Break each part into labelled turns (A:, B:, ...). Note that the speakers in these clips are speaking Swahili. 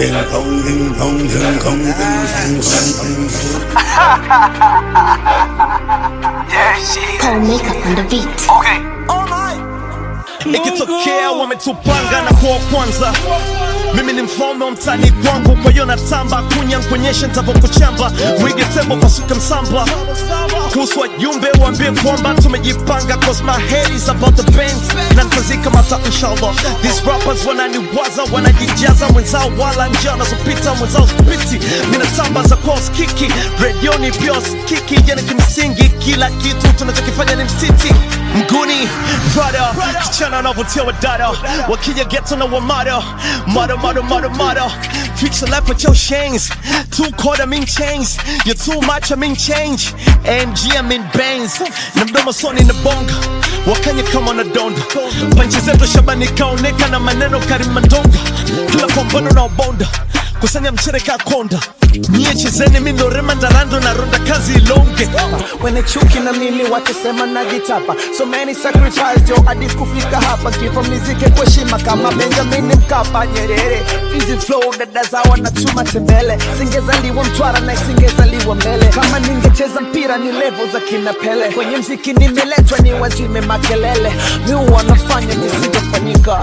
A: Ding dong, ding dong, ding dong, ding ding dong, ding.
B: Yeah, shit.
C: Paul Makeup on the beat.
B: Okay.
D: Ikitokea wametupanga na kuwa kwanza, mimi ni mfalme wa mtani kwangu, kwa hiyo natamba kunya nkuonyeshe nitavyokuchamba, wige tembo pasuke msamba. Kuhusu wajumbe waambie kwamba tumejipanga, 'cause my head is about the bands na nitazika mata inshallah. These rappers wananiwaza, wanajijaza mwenzao, wala njia wanazopita mwenzao spiti. Minatamba za kwao skiki, redioni pia skiki, yani kimsingi kila kitu tunachokifanya ni mtiti mguni rada kichana wanavutia wadada wakija geto na wamada mada mada mada mada. Fix your life with your chains. Too cold, I'm in chains. You're too much, I'm in change. AMG, I'm in Benz. Na mdomo soni na bonga wakanye kama wanadonda panchi zetu Shabani kaoneka na maneno karimandonga kila pambano na ubonda kusanya mchere kakonda nyie chezeni mi ndo rema ndarando na ronda kazi ilonge.
E: Wenye chuki na mimi wakisema najitapa. So many sacrifice jo hadi kufika hapa. Kifo mizike kwa heshima kama Benjamin Mkapa Nyerere. Easy flow, dada zao wanachuma tembele. Singezaliwa Mtwara na singezaliwa mbele. Kama ningecheza mpira ni level za kina Pele. Kwenye mziki nimeletwa ni wazime makelele. Mi wanafanya visivyofanyika,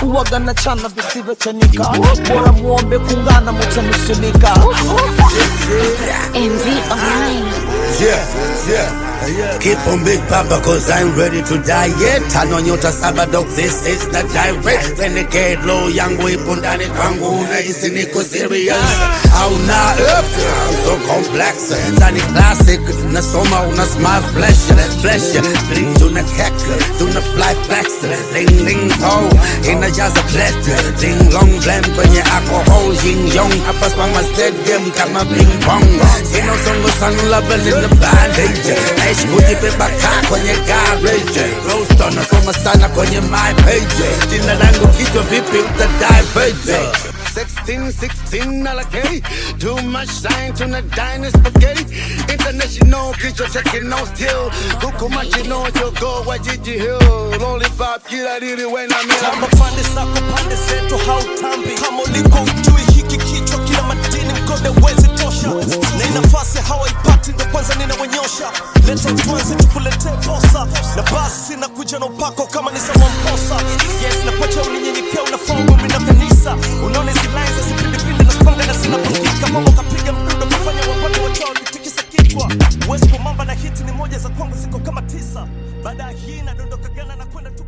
E: uwaga na chana visivyochanika. Bora muombe kungana mutanusulika.
C: MV Online.
A: Yeah. Keep on big papa, 'cause I'm ready to die yet. Tano nyota saba dog, this is the direct. Renegade low yangu ipo ndani kwangu, unahisi niko serious au na up? So complex, ndani classic, nasoma una smile flash, flash. Bling tuna kek, tuna fly flex, ling ling toe, inajaza plate, ding long blend kwenye alcohol, yin yang, hapa spama stadium kama ping pong. Sina usongo sana level in the bandage, naishi kujibeba kaa kwenye garage. Roaster nasoma sana kwenye my page, jina langu kichwa vipi utadai page. 16, 16, LK. Too much shine, tuna dine spaghetti. International, kichwa checking no still. Huku machino, jogo wa jiji hill. Lollipop, kila dili when I'm in.
D: Tamba pande zako pande zetu hautambi kama uliko ujui hiki kichwa kila madini mkode wezi tosha na nafasi hawaipati ndo kwanza ninawanyosha leta utwanzi tukuletee posa na basi nakuja na upako kama ni sawa mposa yes na pacha ulinyenyekea unafaa ugomvi na kanisa unaona hizi lines zisipindipindi na spanga na zinapangika mama kapiga mdundo kafanya wapate wachao nitikisa kichwa huwezi kumamba na hiti ni moja za kwangu ziko kama tisa baada ya hii nadondoka gana na kwenda tu.